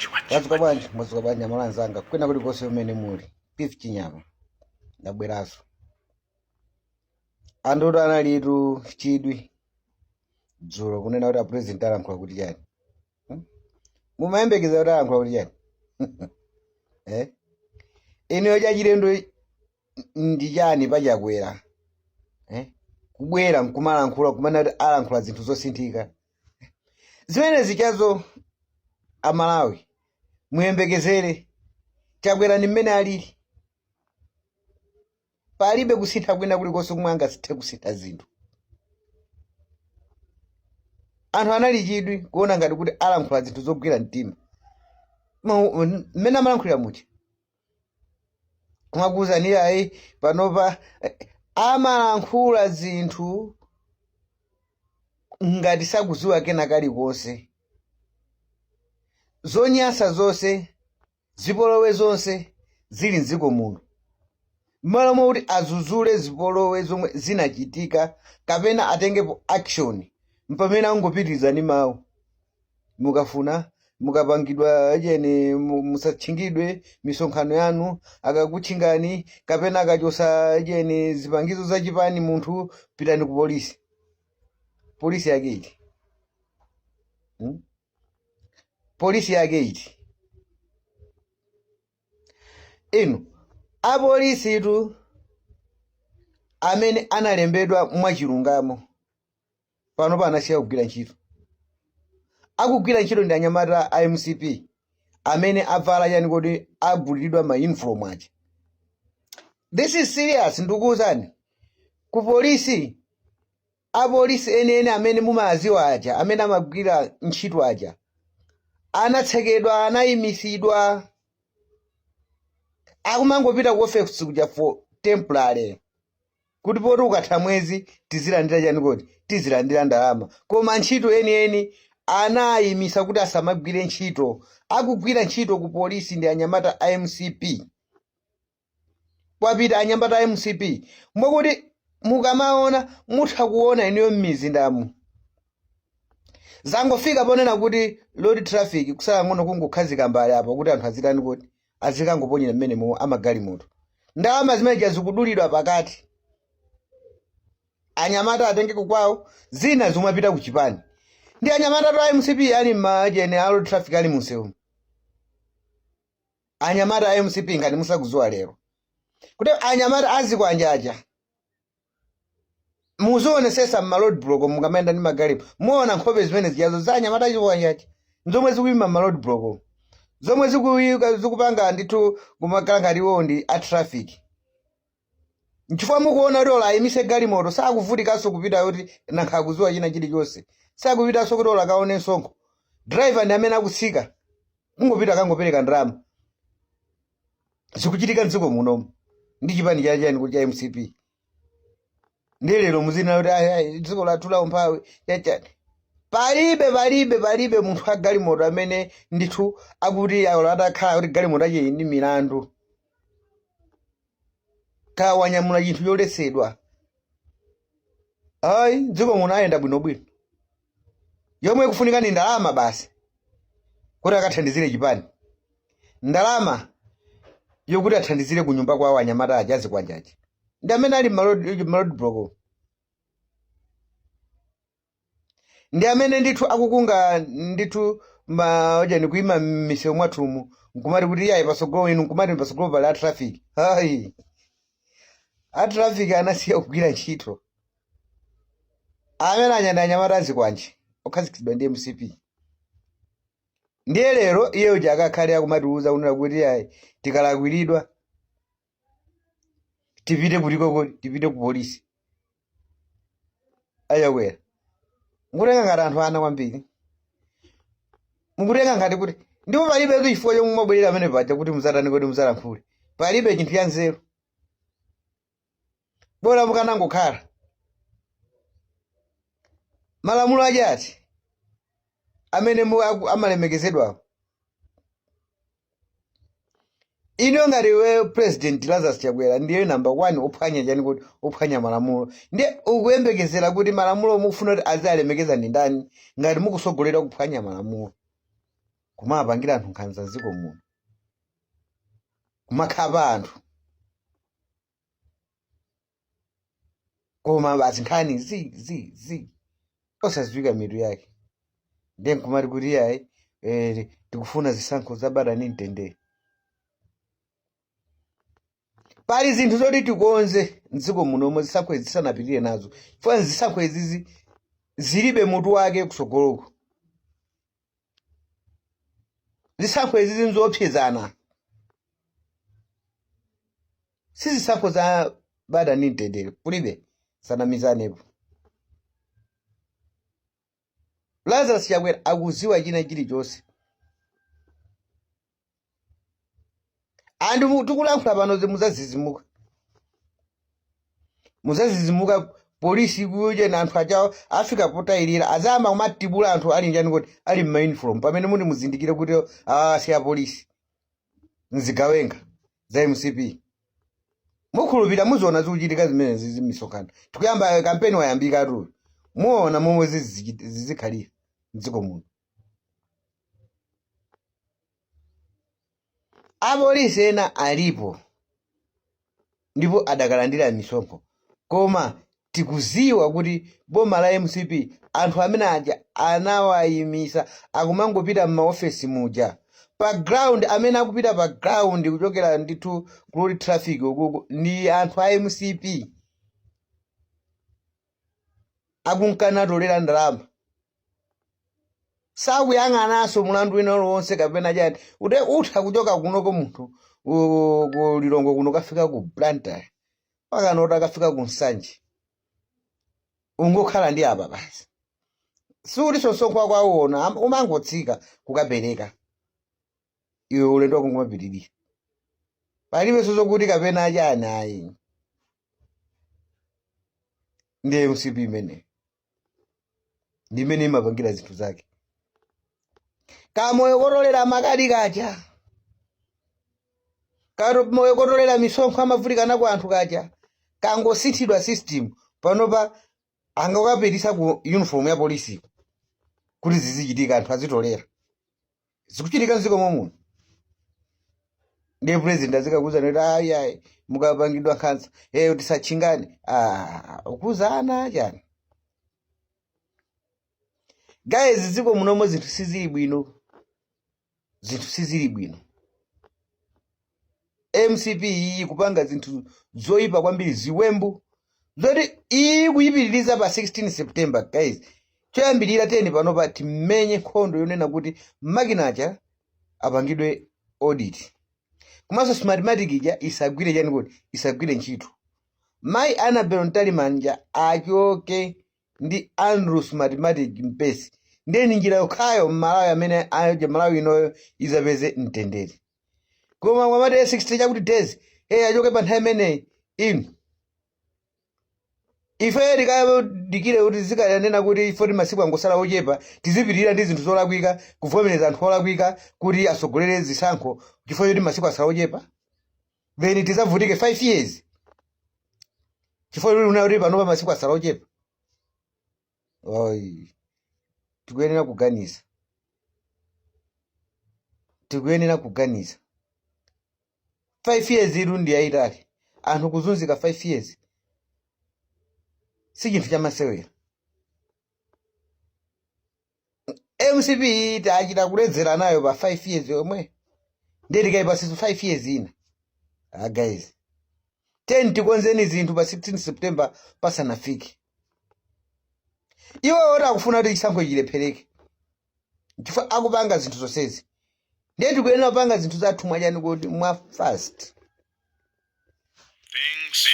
Mwadzuka bwanji, mwadzuka bwanji amalawi anzanga kwina kulikonse kumene muli. Cliff Chinyama ndabweranso. Anthutu analitu chidwi dzulo kunena kuti a president alankhula kuti chani. Hmm? Mumayembekeza kuti alankhula kuti chani? Eh? Inuyo chachilendo ndi chani pa Chakwera? Eh? Kubwera nkumalankhula kumanena kuti alankhula zinthu zosinthika. Zimene zichazo amalawi muyembekezere Chakwera ndi mmene alili. Palibe kusintha kwina kulikonse komwe angasinthe kusintha zinthu. Anthu anali chidwi kuona ngati kuti alankhula zinthu zogwira mtima. Mmene amalankhulira muja kumakuuzani ayi panopa amalankhula zinthu ngati sakudziwa kena kalikonse. Zonyasa zonse, zipolowe zonse zili mdziko muno, mmalo moti azuzule zipolowe zomwe zinachitika kapena atengepo action, mpamene angopitiriza ndi mawu. Mukafuna mukapangidwa cheni musatchingidwe misonkhano yanu, akakutchingani kapena akachosa cheni zipangizo za chipani munthu, pitani ku polisi. Polisi yake iti? Hmm? Polisi yake iti? Inu apolisitu amene analembedwa mwachilungamo panopa anasiya kugwira ntchito. Akugwira ntchito ndi anyamata a mcp amene avala chani kodi agulidwa ma uniform aja. This is serious, ndikuwuzani. Ku polisi, apolisi enieni amene mumaziwa aja amene amagwira ntchito aja anatsekedwa, anayimisidwa, akumangopita ku ofesi kuja for temporary kuti poti ukatha mwezi tizilandira chani kodi tizilandira ndalama, koma ntchito enieni anayimisa kuti asamagwire ntchito. Akugwira ntchito ku polisi ndi anyamata a mcp. Kwapita anyamata a mcp mwakuti mukamaona mutha kuona inuyo m'mizindamu zangofika ponena kuti road traffic kusala ng'ono kungokhazika mbale apo kuti anthu azitani kuti azikangoponyera mmenemo amagalimoto. Ndalama zimene zikudulidwa pakati, anyamata atenge kukwawo, zina zimapita ku chipani. Ndi anyamata a mcp ali mmachene a road traffic ali munsewu, anyamata a mcp. Ngati musakudziwa lero kuti anyamata azikwanje aja muzionesesa mma road block mukamayenda ndi magalimoto, muona nkhope zimene zijazo za anyamata azikwanje aja zomwe zikuyima mma road block, zomwe zikupanga ndithu kumakhala ngati iwo ndi a traffic. Nchifukwa mukuona kuti olo ayimise galimoto sakuvutikanso kupita kuti nankha akudziwa china chilichonse, sakupitanso kuti olo akaone msonkho. Driver ndi amene akutsika kungopita akangopereka ndalama. Zikuchitika mdziko munomu ndi chipani cha chani kuti cha mcp. Ndi lero muzinena kuti ayi, ayi, dziko lathu la umphawi chachani. Palibe, palibe, palibe munthu agalimoto amene ndithu akuti olo atakhala kuti galimoto ache ndi milandu ka wanyamula chinthu choletsedwa, ayi, dziko muno ayenda bwinobwino. Yomwe ikufunika ndi ndalama basi kuti akathandizire chipani, ndalama yokuti athandizire kunyumba kwawo. Anyamata aja azikwanje aja ndi amene ali mma road block, ndi amene ndithu akukunga ndithu maoja ndikuyima m'misewu mwathumu nkumati kuti iyayi pasogolo inu, nkumati pasogolo pali a traffic. Ayi, a traffic anasiya kugwira ntchito. Amene aja ndi anyamata azikwanje okhazikitsidwa ndi mcp. Ndiye lero iye uja akakhale akumatiuza kunena kuti ayi, tikalakwiridwa tipite kutiko kodi? Tipite ku polisi. Achakwera, mukutenga ngati anthu ana kwambiri, mukutenga ngati kuti ndipo palibe chifukwa chomwe mwabwerera amene paja kuti muzatani kodi muzalankhule. Palibe chinthu cha nzeru, bola mukanangokhala. Malamulo achati amene amalemekezedwawo? Inuyo ngati iwe President Lazarus Chakwera ndiye number one ophwanya chani kuti ophwanya malamulo, ndiye ukuyembekezera kuti malamulo mukufuna kuti azialemekeza ndi ndani ngati mukusogolera kuphwanya malamulo? Kumapangira anthu nkhanza dziko muno, kumakhapa anthu, koma basi nkhani zi zi zi osadziwika mitu yake. Ndiye nkumati kuti iyayi, tikufuna zisankho zabata ndi mtendere. Pali zinthu zoti tikonze mdziko munomo zisankho izi tisanapitirire nazo, chifukwa zisankho izizi zilibe mutu wake kutsogoloko. Zisankho izizi nzoopsezana, si zisankho za bata ndi mtendere, kulibe, sanamizanepo. Lazarus Chakwera akuziwa china chilichonse. Anthu tikulankhula pano muzazizimuka, muzazizimuka. Polisi kuyena anthu achawo afika potayirira, azayamba kumatibula anthu ali njani kuti ali mmauniform, pamene muli muzindikire kuti awa si apolisi, nzigawenga za MCP. Mukhulupirira, muziona zikuchitika zimene zizi m'misonkhano. Tikuyamba kampeni, wayambikatu, muona momwe zizikhalira mdziko muno. Apolisi ena alipo ndipo adakalandira misonkho, koma tikuziwa kuti boma la MCP anthu amene aja anawayimisa, akumangopita m'maofesi muja. Pa ground, amene akupita pa ground kuchokera ndithu ku road traffic ukuku ndi anthu a MCP, akunkanatolera ndalama, sakuyang'ananso mulandu wina uliwonse kapena chani. Ute utha kuchoka kunoko munthu ku Lilongwe kuno kafika ku Blantyre, pakana kuti akafika ku Nsanje, ungokhala ndi apa basi. Sikutinso msonkho wako auona, umangotsika kukapereka iwe, ulendo wako ngumapitirira, palibenso zokuti kapena chani, ayi. Ndiye MCP imene ndi imene imapangira zinthu zake. Kamoyo kotolera makadi kaja, kamoyo kotolera misonkho amavutikana ku anthu kaja, kangosinthidwa system panopa, angakapitisa ku uniform ya polisi kuti zizichitika, anthu azitolera. Zikuchitika mdziko momuno. Ndiye president azikakuza kuti ayi ayi, mukapangidwa nkhanza, tisatchingane. Ah, ukuzana chani? Guys, dziko munomo zinthu sizili bwino, zinthu sizili bwino. MCP iyi kupanga zinthu zoyipa kwambiri, ziwembu zoti iyi kuyipitiriza pa 16 September. Guys, choyambirira 10 panopa timenye nkhondo yonena kuti makinacha apangidwe audit, komanso Smartmatic ija isagwire chani kuti isagwire ntchito. Mayi Annabel Mtalimanja achoke ndi Andrew Smartmatic Mpesi. Ndiye ni njira yokhayo Mmalawi amene aje Malawi inoyo izapeze mtendere. Koma mwamati 60 chakuti days, hey, achoke pa nthawi imeneyi. Inu, ife tikadikire kuti zikanena kuti ife ti masiku angosala ochepa, tizipitirira ndi zinthu zolakwika, kuvomereza anthu olakwika kuti asogolere zisankho chifukwa choti masiku asala ochepa, then tizavutike 5 years chifukwa choti una kuti panopa masiku asala ochepa? Oyi, tikuyenera kuganiza, tikuyenera kuganiza. 5 years ilu ndi yayitali. Anthu kuzunzika 5 years si chinthu chamasewera. MCP tachita kuledzera nayo pa 5 years yomwe, ndiye tikayipasiso 5 years ina. Ah, guys, 10 tikonzeni zinthu pa 16 September pasanafike. Iwo oti akufuna kuti chisankho chilephereke chifukwa akupanga zinthu zonsezi. Ndiye tikuyenera kupanga zinthu zathu mwachani kuti mwa fast. Things.